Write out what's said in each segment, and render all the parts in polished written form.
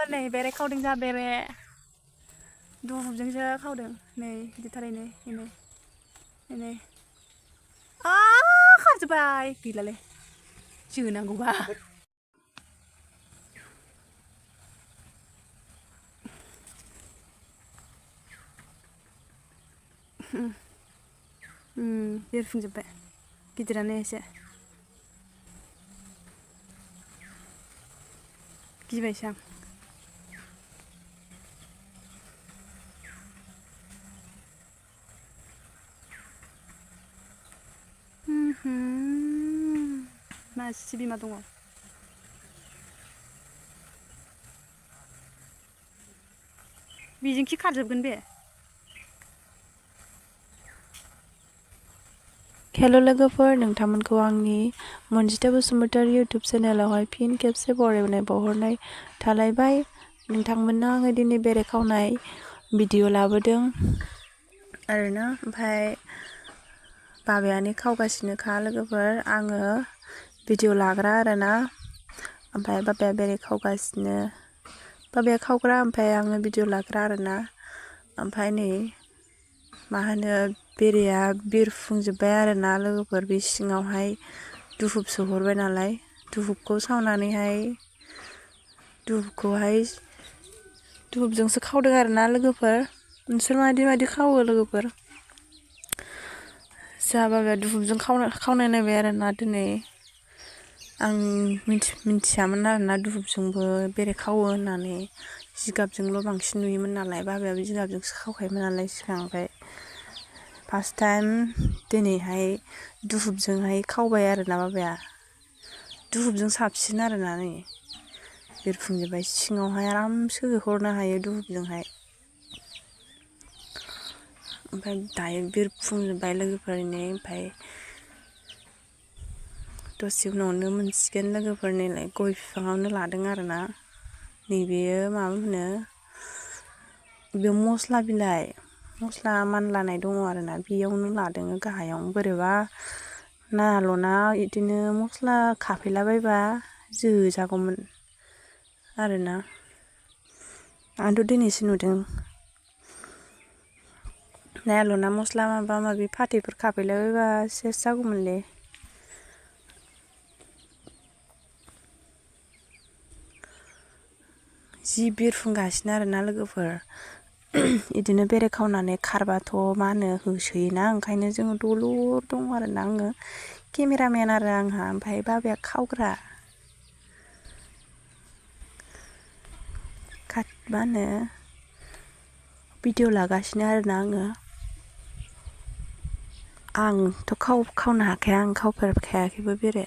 नै बेरे खावदों जा बेरे दुहुबजोंसो खावदों नै गिदिरथारैनो नै खारजोब्बाय गैलालै जोनांगौबा बिरफुंजोब्बाय गिदिरानो एसे गिबायसो आं मासे बिमा दङ बेजों खि खारजोबगोन बे हेल' लोगोफोर नोंथांमोनखौ आंनि मनजिता बसुमतारी इउटुब चेनेलावहाय फिन खेबसे बरायनाय बावहरनाय थालायबाय नोंथांमोननो आङो दिनै बेरे खावनाय भिडिअ लाबोदों आरोना ओमफ्राय बाबायानो खावगासिनोखा लोगोफोर आङो भिडिअ लाग्रा आरोना ओमफ्राय बाबाया बेरे खावगासिनो बाबाया खावग्रा ओमफ्राय आङो भिडिअ लाग्रा आरोना ओमफ्राय नै मा होनो बेरेया बिरफुंजोब्बाय आरोना लोगोफोर बे सिङावहाय दुहुब सोहरबाय नालाय दुहुबखौ सावनानैहाय दुहुबजोंसो खावदों आरोना लोगोफोर नोंसोर माबायदि खावो लोगोफोर जोंहा बाबाया दुहुबजों खावनाय नायबाय आरोना दिनै आं मिथियामोन आरोना दुहुबजोंबो बेरे खावो होननानै जिगाबजोंल' बांसिन नुयोमोन नालाय बाबायाबो जिगाबजोंसो खावखायोमोन नालाय सिगां ओमफ्राय फार्स्ट टाइम दिनैहाय दुहुबजोंहाय खावबाय आरोना बाबाया दुहुबजों साबसिन आरोना नै बिरफुंजोब्बाय सिङावहाय आरामसे सोहरनो हायो दुहुबजोंहाय ओमफ्राय दायो बिरफुंजोब्बाय लोगोफोरनि ओमफ्राय दसे उनावनो मोनसिगोन लोगोफोरनिलाय गय बिफाङावनो लादों आरोना नैबेयो माबा होनो बेयाव मस्ला बिलाइ मस्ला मानलानाय दङ आरोना बेयावनो लादों गाहायाव बोरैबा नाल'ना बिदिनो मस्ला खाफैलाबायबा जोजागौमोन आरोना आंथ' दिनैसो नुदों नायाल'ना मस्ला माबा माबि फाथैफोर खाफैलाबायबा सेस जागौमोनलै जि बिरफुंगासिनो आरोना लोगोफोर इदिनो बेरे खावनानै खारबाथ' मा होनो होसोयोना ओंखायनो जोङो दलर दं आरोना आङो केमेरामेन आरो आंहा ओमफ्राय बाबाया खावग्रा मा होनो भिडिअ लागासिनो आरोना आंथ' खावनो हाखाया आं खावफेरखायाखैबो बेरे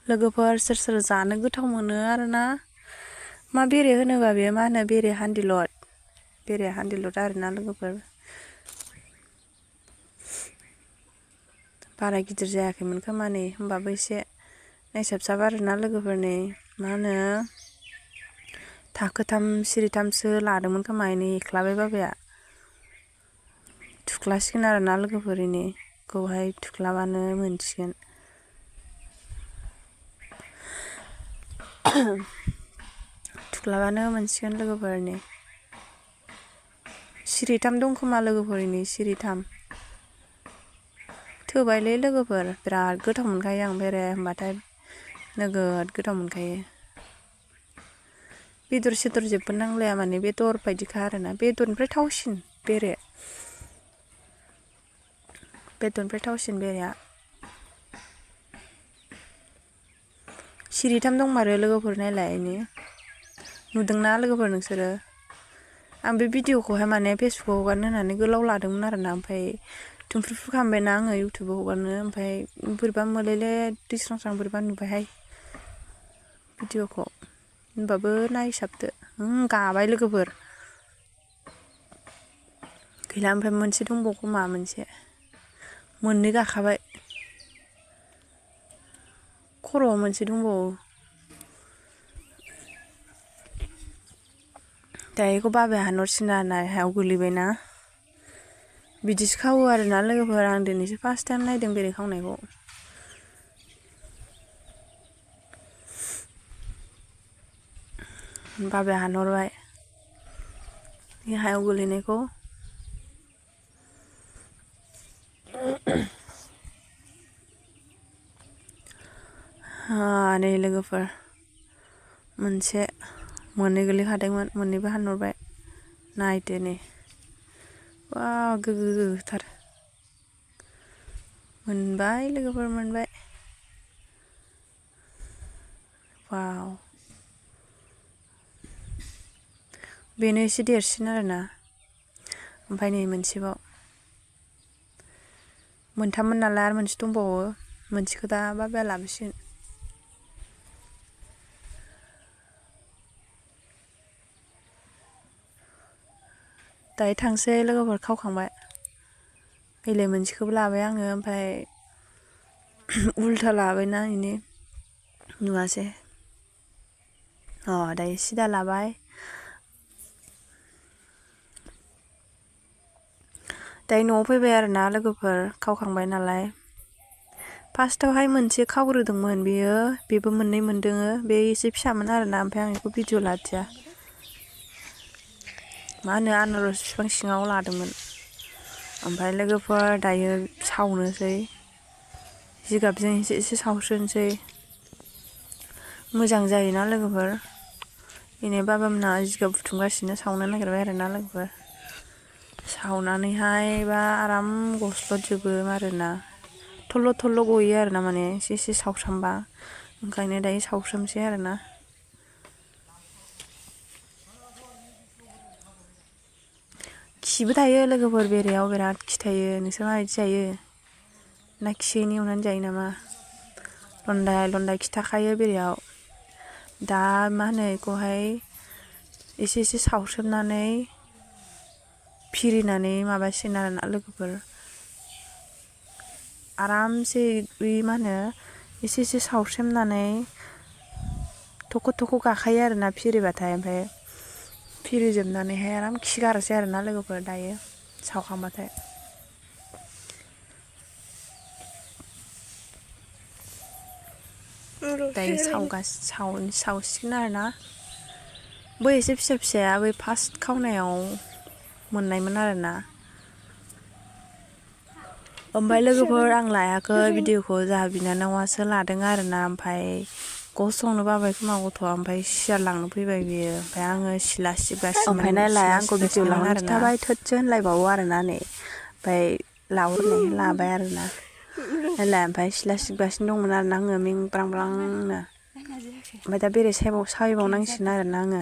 लोगोफोर सोर जानो गोथाव मोनो आरोना मा बेरे होनोबा बेयो मा होनो बेरे हान्दिलर आरोना लोगोफोर बारा गिदिर जायाखैमोन खोमा नै होमबाबो एसे नायसाबसाब आरोना लोगोफोरनि मा होनो थाखोथाम सिरिथामसो लादोंमोन खोमा इनै एख्लाबाय बाबाया थुख्लासिगोन आरोना लोगोफोर इनिखौहाय थुख्लाबानो मोनसिगोन थुख्लाबानो मोनसिगोन लोगोफोरनि सिरिथाम दं खोमा लोगोफोरनि सिरिथाम थोबायलै लोगोफोर बिराद गोथाव मोनखायो आं बेरे होनबाथाय नोगोद गोथाव मोनखायो बेदर सेदर जेबो नांलाया माने बेदर बायदिखा आरोना बेदरनिफ्राय थावसिन बेरेया सिरिथाम दंमारो लोगोफोर नायलाय नुदोंना लोगोफोर नोंसोरो आं बे भिडिअखौहाय माने फेसबुकआव हगारनो होननानै गोलाव लादोंमोन आरोना ओमफ्राय थुमफ्रुफ्रुखांबायना आङो इउटुबाव हगारनो ओमफ्राय बोरैबा मोनलायले दैस्रां बोरैबा नुबायहाय भिडिअखौ होनबाबो नायसाबदो गाबाय लोगोफोर गैला ओमफ्राय मोनसे दंबावो खोमा मोननै गाखाबाय खर'आव मोनसे दंबावो दायोखौ बाबाया हानहरसिगोन आरोना हायाव गोलैबायना बिदिसो खावो आरोना लोगोफोर आं दिनैसो फार्स्ट टाइम नायदों बेरे खावनायखौ बाबाया हानहरबाय बे हायाव गोलैनायखौ नै लोगोफोर मोनसे मोननै गोलैखादोंमोन मोननैबो हानहरबाय नायदो नै बा गोगोमथार मोनबाय लोगोफोर मोनबाय वाव बेनो एसे देरसिन आरोना ओमफ्राय नै मोनसेबाव मोनथाममोन नालाय आरो मोनसे दंबावो मोनसेखौ दा बाबाया लाबोसिगोन दायो थांसै लोगोफोर खावखांबाय फैलाय मोनसेखौबो लाबाय आङो ओमफ्राय उल्था लाबायना इनि नुवासै दायो सिदा लाबाय दायो न'आव फैबाय आरोना लोगोफोर खावखांबाय नालाय फार्स्टआवहाय मोनसे खावग्रोदोंमोन बेबो मोननै मोनदोङो बे एसे फिसामोन आरोना ओमफ्राय आं बेखौ भिडिअ लादिया मा होनो आनारस बिफां सिङाव लादोंमोन ओमफ्राय लोगोफोर दायो सावनोसै जिगाबजों एसे एसे सावस्रोनोसै मोजां जायोना लोगोफोर बेनो बाबामोनहा जिगाब बुथुमगासिनो सावनो नागिरबाय आरोना लोगोफोर सावनानैहाय बा आराम गस्लदजोबो आरोना थल्ल' थल्ल' गयो आरोना माने एसे एसे सावस्रामबा ओंखायनो दायो सावस्रोमसै आरोना खिबो थायो लोगोफोर बेरेयाव बिराद खि थायो नोंसोर माबायदि जायो ना खियैनि एवनानै जायो नामा लन्दाय लन्दाय खि थाखायो बेरेयाव दा मा होनो बेखौहाय एसे एसे सावस्रोमनानै फिरिनानै माबासिगोन आरोना लोगोफोर आरामसे मा होनो एसे एसे सावस्रोमनानै थख' थख' गाखायो आरोना फिरिबाथाय ओमफ्राय फिरिजोबनानैहाय आराम खिगारसै आरोना लोगोफोर दायो सावखांबाथाय दायो सावसिगोन आरोना बै एसे फिसा फिसाया बै फार्स्ट खावनायाव मोननायमोन आरोना ओमफ्राय लोगोफोर आं लायाखै भिडिअखौ जोंहा बिनानावासो लादों आरोना ओमफ्राय गसंनो बाबाय खोमा गथ'आ ओमफ्राय सियार लांनो फैबाय बियो ओमफ्राय आङो सिला सिबगासिनो ओमफ्राय नायलाय आंखौ भिडिअ लाहरनो खिथाबाय थोदसो होनलायबावो आरोना नै ओमफ्राय लाहरनाय लाबाय आरोना नायलाय ओमफ्राय सिला सिबगासिनो दंमोन आरोना आङो मेंब्रां ब्रांनो ओमफ्राय दा बेरे सायबावनांसिगोन आरोना आङो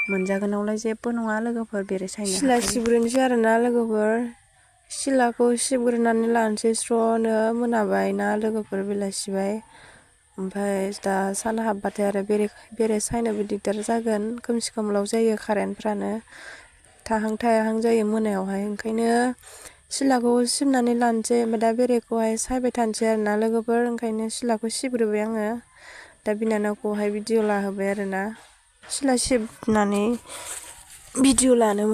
मोनजागोनावलाय जेबो नङा लोगोफोर बेरे सायनो सिला सिबग्रोनोसै आरोना लोगोफोर सिलाखौ सिबग्रोनानै लानोसै स्र'नो मोनाबाय ना लोगोफोर बेलासिबाय ओमफ्राय दा सान हाबबाथाय आरो बेरे सायनोबो दिगदार जागोन खोमसि खोमलाव जायो कारेन्टफ्रानो थाहां थायाहां जायो मोनायावहाय ओंखायनो सिलाखौ सिबनानै लानोसै ओमफ्राय दा बेरेखौहाय सायबाय थानोसै आरोना लोगोफोर ओंखायनो सिलाखौ सिबग्रोबाय आङो दा बिनानावखौहाय भिडिअ लाहोबाय आरोना सिला सिबनानै भिडिअ लानो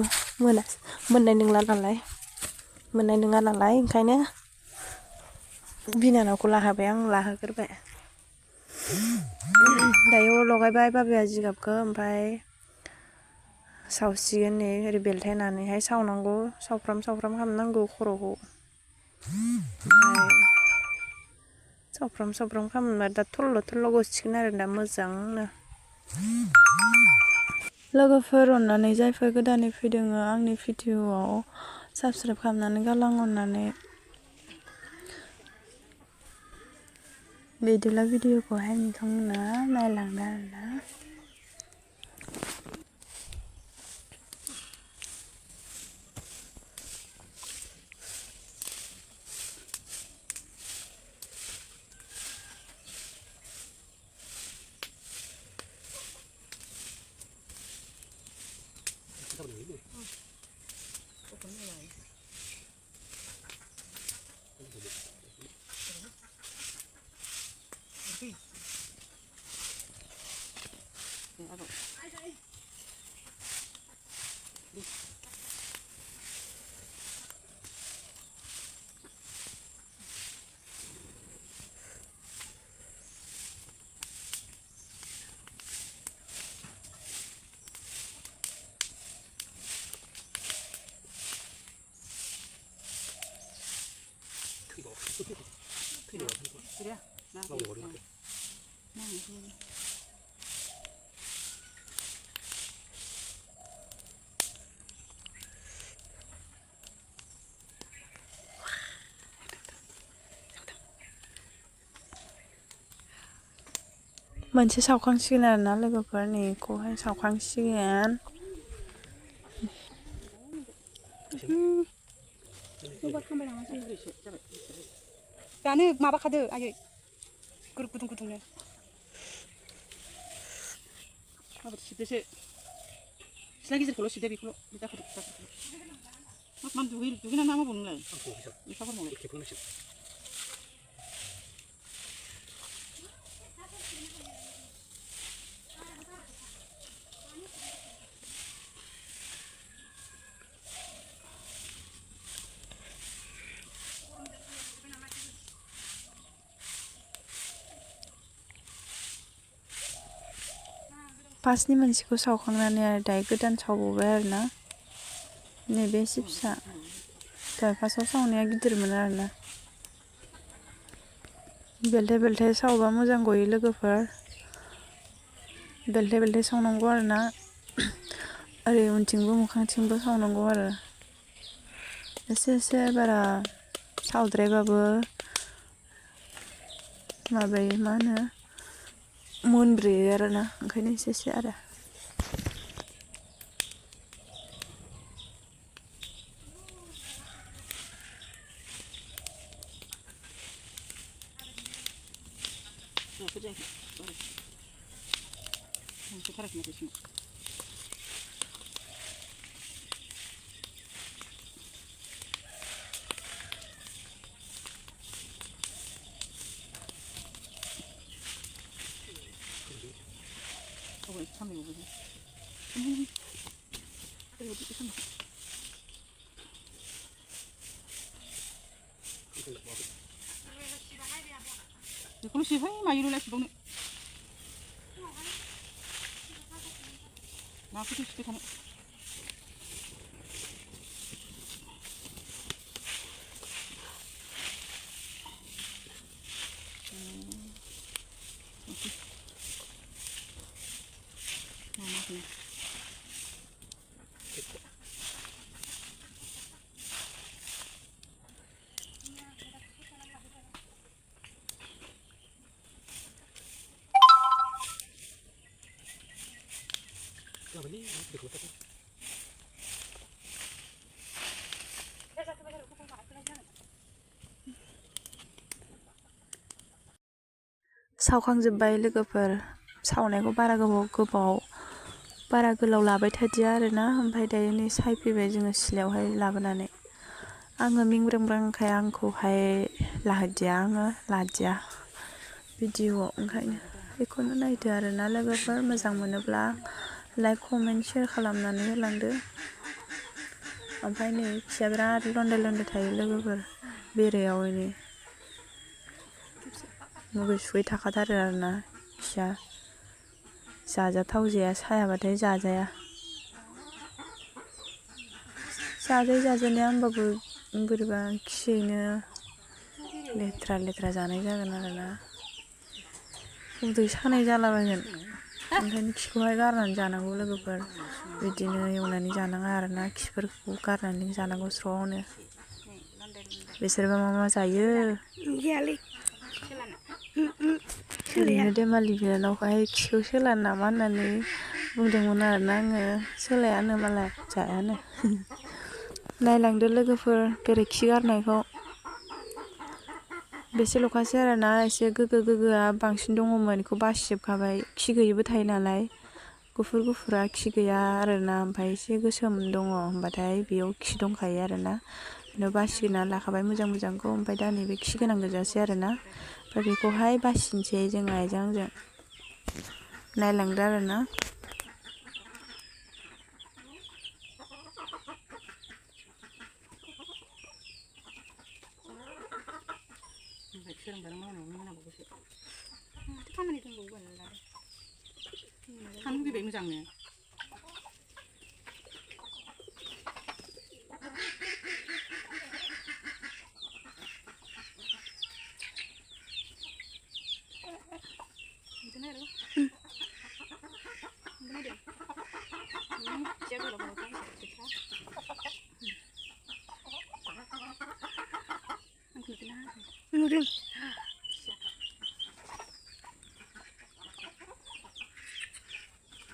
मोननाय नङा नालाय ओंखायनो बिनानावखौ लाहोबाय आं लाहोग्रोबाय दायो लगायबाय बाबाया जिगाबखौ ओमफ्राय सावसिगोन नै ओरै बेलथायनानैहाय सावनांगौ सावफ्राम खालामनांगौ खर'खौ ओमफ्राय सावफ्राम खालामोबा दा थल्ल' गसिगोन आरो दा मोजांनो लोगोफोर अननानै जायफोर गोदानै फैदों आंनि भिडिअआव साबस्क्राइब खालामनानै गालां अननानै बिदिब्ला भिडिअखौहाय नोंथांमोना नायलांदो आरोना मोनसे सावखांसिगोन आरोना लोगोफोर नै बेखौहाय सावखांसिगोन दानो माबाखादो आयै गुदुं गुदुंनो माबायदि सिबदोसो सिला गिदिरखौल' सिबदो बेखौल' मानो दुगैनानै मा मावबाव नोंलाय लेखाफोरखौलाय फार्स्टनि मोनसेखौ सावखांनानै आरो दायो गोदान सावबावबाय आरोना नैबे एसे फिसा दहाय फार्स्टआव सावनाया गिदिरमोन आरोना बेलथाय बेलथाय सावबा मोजां गयो लोगोफोर बेलथाय बेलथाय सावनांगौ आरोना ओरै उनथिंबो मोखांथिंबो सावनांगौ आरो एसे एसे बारा सावद्रायबाबो माबायो मा होनो मोनब्रेयो आरोना ओंखायनो एसे एसे आरो बेखौल' सिबहाय मायोल' सिबावनो माखौथो सिबाय थानो सावखांजोब्बाय लोगोफोर सावनायखौ बारा गोलाव लाबाय थादिया आरोना ओमफ्राय दायो नै सायफैबाय जोङो सिलायावहाय लाबोनानै आङो मिंब्रांब्रांखाय आंखौहाय लादिया भिडिअ'आव ओंखायनो बेखौनो नायदो आरोना लोगोफोर मोजां मोनोब्ला लाइक कमेन्ट शेयार खालामनानै होलांदो ओमफ्राय नै खिया बिराद लन्दाय लन्दाय थायो लोगोफोर बेरायाव नै मुगै सुगै थाखाथारो आरोना खिया जाजाथाव जाया सायाबाथाय जाजाया जाजानाया होमबाबो बोरैबा खियैनो लेथ्रा जानाय जागोन आरोना उदै सानाय जालाबायगोन ओंखायनो खिखौहाय गारनानै जानांगौ लोगोफोर बिदिनो एवनानै जानाङा आरोना खिफोरखौ गारनानै जानांगौ स्र'नो बिसोरबा मा जायो ओरैनो देमालि बिनानावखौहाय खिखौ सोला नामा होननानै बुंदोंमोन आरोना आङो सोलायानो मालाय जायानो नायलांदो लोगोफोर बेरे खि गारनायखौ बेसेल'खासै आरोना एसे गोग्गोआ बांसिन दङमोन बेखौ बासिजोबखाबाय खि गैयिबो थायो नालाय गुफुरा खि गैया आरोना ओमफ्राय एसे गोसोम दङ होनबाथाय बेयाव खि दंखायो आरोना बेयाव बासिनानै लाखाबाय मोजांखौ ओमफ्राय दा नैबे खि गोनां गोजासै आरोना ओमफ्राय बेखौहाय बासिनोसै जोङो आइजों आंजों नायलांदो आरोना थानो लुगैबाय मोजांनो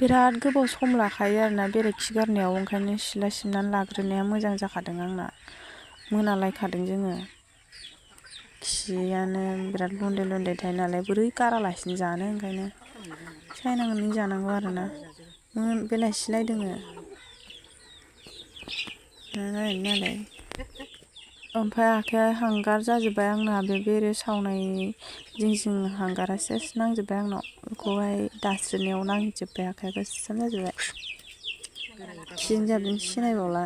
बिराद गोबाव सम लाखायो आरोना बेरे खि गारनायाव ओंखायनो सिला सिबनानै लाग्रोनाया मोजां जाखादों आंना मोनालायखादों जोङो खियानो बिराद लन्डे लन्डे थायो नालाय बोरै गारालासिनो जानो ओंखायनो सायनानै जानांगौ आरोना बेलासिलाय दोङो नालाय ओमफ्राय आखाइया हांगार जाजोब्बाय आंना बे बेरे सावनाय जिं जिं हांगारा सेस नांजोब्बाय आंनाव बेखौहाय दास्रिनायाव नांजोब्बाय आखाइया गोसोम जाजोब्बाय खिजों जाबजों सिनायबावला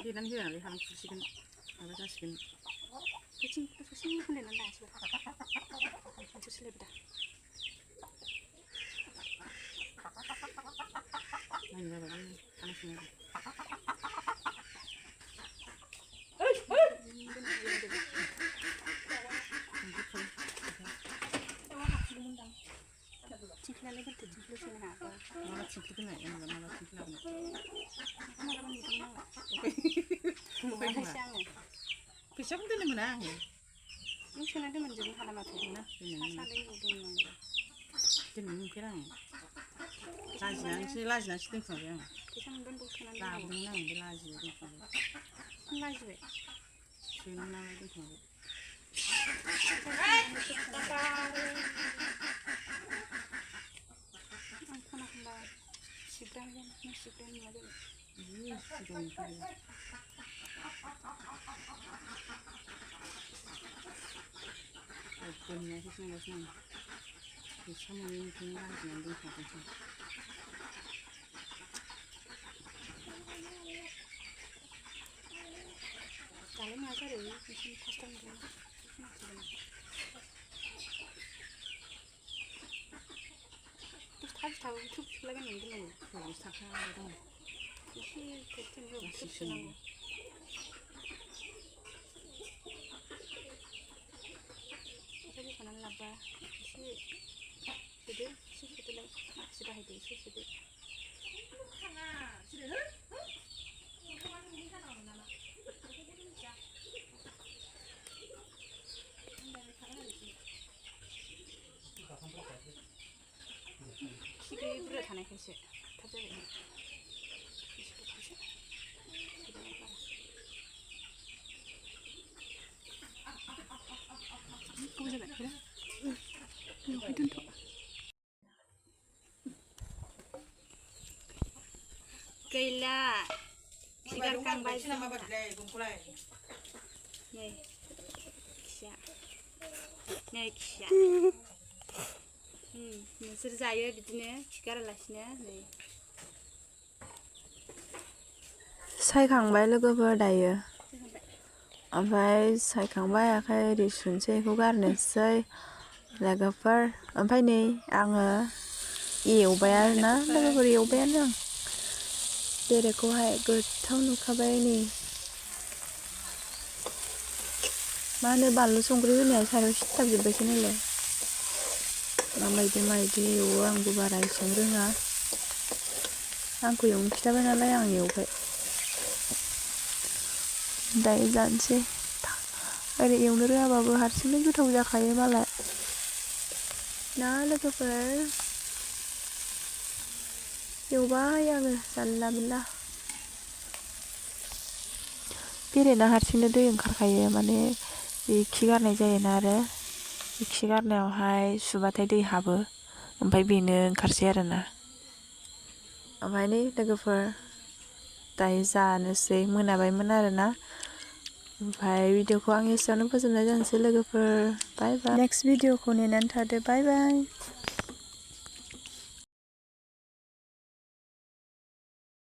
देनानै होनानै हां खुरसिगोन माबा जासिगोन ससे होनानै लानोसै सोलायबाय दा नायनो बाबाय खोनासंनांगौ थिंख्लियालाय बोरैथो थिंख्लियाव सोनो हायाखै माला थिंख्लि दोननाय माला थिंख्लि लाबोनाय फैसाखौनो दोननो मोना आङो नों सोना दोनजोबनो हाला माथो मोना दोननो मोनफेरा आङो लाजिनानैसो दोनखुमाबाय आं फैसा मोनगोन बाव सोनानै लाबोदोंमोन आं बे लाजियो दोनखुमाबाय लाजिबाय सोनो नालाय दोनखुमाबाय आं खना खनला सिग्रायानो नों सिग्रायानो नङा जाबाय बोननायखौसो नंगासिनो आं फैसा मोनैनिखौनो लाजिनानै दोनखुमाबायसो दालाय मा जायो बिसोरनि फार्स्टआव मोनदों थाब थुब सोलायबायनानै दोननांगौ 40 थाखा दङ एसे खेबसेनो थुब सोनांगौ हाथाय बोखानानै लाबोबा एसे सोदो एसे सोदोलाय माखासे बाहायदो एसे सोदो खि बुरजा थानायखायसो थाब जाबाय गैला खिगारखांबाय नै खिया नै खिया नोंसोर जायो बिदिनो खिगारालासिनो नै सायखांबाय लोगोफोर दायो ओमफ्राय सायखांबाय आखाइ ओरै सुनोसै बेखौ गारनोसै लोगोफोर ओमफ्राय नै आङो एवबाय आरोना लोगोफोर एवबायानो आं बेरेखौहाय गोथाव नुखाबाय नै मा होनो बानलु संख्रि होनाया सारायाव सिथाबजोब्बायसो नालाय माबायदि एवो आंबो बारा एसेबां रोङा आंखौ एवनो खिथाबाय नालाय आं एवबाय दायो जानोसै ओरै एवनो रोङाबाबो हारसिंनो गोथाव जाखायो मालाय ना लोगोफोर एवबाय आङो जानला मोनला बेरेना हारसिंनो दै ओंखारखायो माने बे खि गारनाय जायोना आरो बे खि गारनायावहाय सुबाथाय दै हाबो ओमफ्राय बेनो ओंखारसै आरोना ओमफ्राय नै लोगोफोर दायो जानोसै मोनाबायमोन आरोना ओमफ्राय भिडिअखौ आं एसेयावनो फोजोबनाय जानोसै लोगोफोर बाय बाय नेक्स्ट भिडिअखौ नेनानै थादो बाय बाय